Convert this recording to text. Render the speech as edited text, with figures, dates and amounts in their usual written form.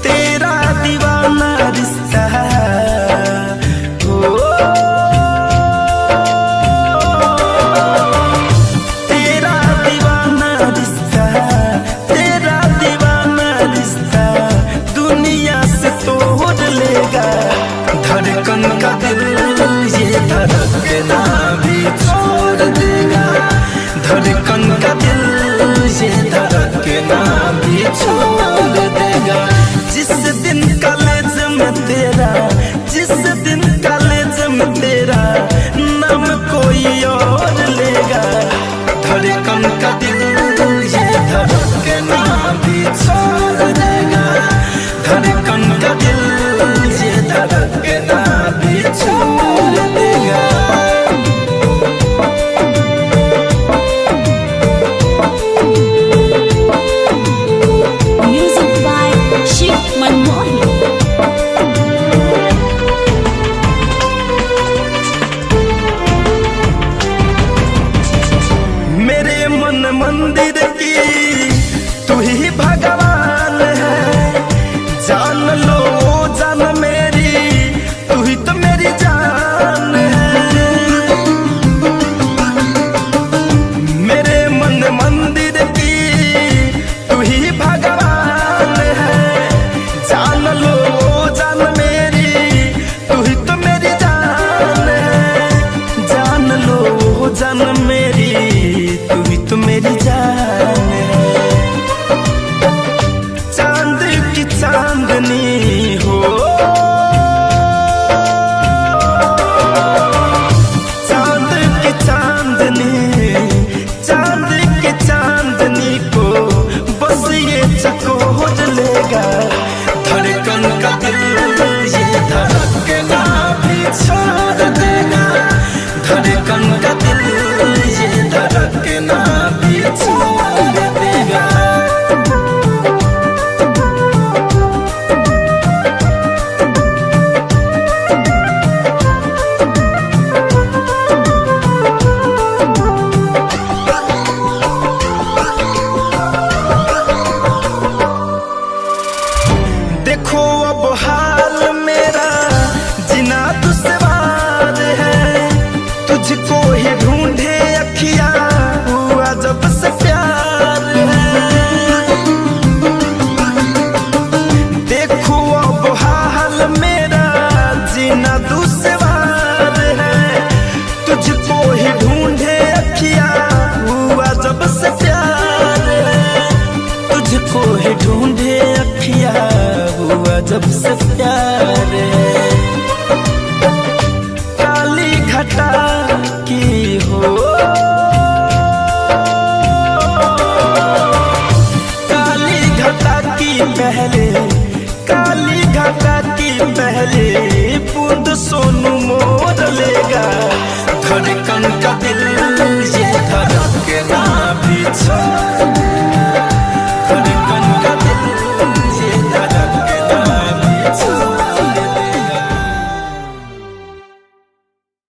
तेरा दीवाना रिश्ता हो, तेरा दीवाना रिश्ता, तेरा दीवाना रिश्ता दुनिया से तोड़ लेगा। धड़कन का दिल ये धड़कना भी छोड़ देगा। धड़कन का दिल ये धड़कना भी छोड़ देगा। जिस दिन कॉलेज में तेरा, जिस दिन कॉलेज में तेरा नाम कोई और लेगा। धड़कन का दिल ये धड़कना भी छोड़ देगा। धड़कन का दिल ये धड़कना भी छोड़ देगा। Music by Shiv Manmohan. मेरे मन मंदिर की तू ही भगवान है। जान लो जान मेरी, तू ही तो मेरी जान है। मेरे मन मंदिर की तू ही भगवान है। जान लो जान मेरी, तू ही तो मेरी जान है। जान लो जान मेरी, तू ही तो मेरी जान है। चांद की चांदनी हो, चांद की चांदनी, चांद की चांदनी को बस ये चकोर लेगा। धड़कन का दिल ये धड़कना भी छोड़ देगा। धड़कन का दिल ये धड़कना भी छोड़ देगा। देखो अब हाल मेरा, जीना दुश्वार है। तुझको ही ढूंढे अखिया, हुआ जब से प्यार है। देखो अब हाल मेरा, जीना दुश्वार है। तुझको ही ढूंढे अखिया, हुआ जब से प्यार है। तुझको ही ढूंढे अखिया, हुआ जब से प्यार है। काली घटा की हो, काली घटा की पहले, काली घटा की पहले बूंद सोनू मोर लेगा। धड़कन का दिल ये धड़कना भी छोड़, धड़कन का दिल ये धड़कना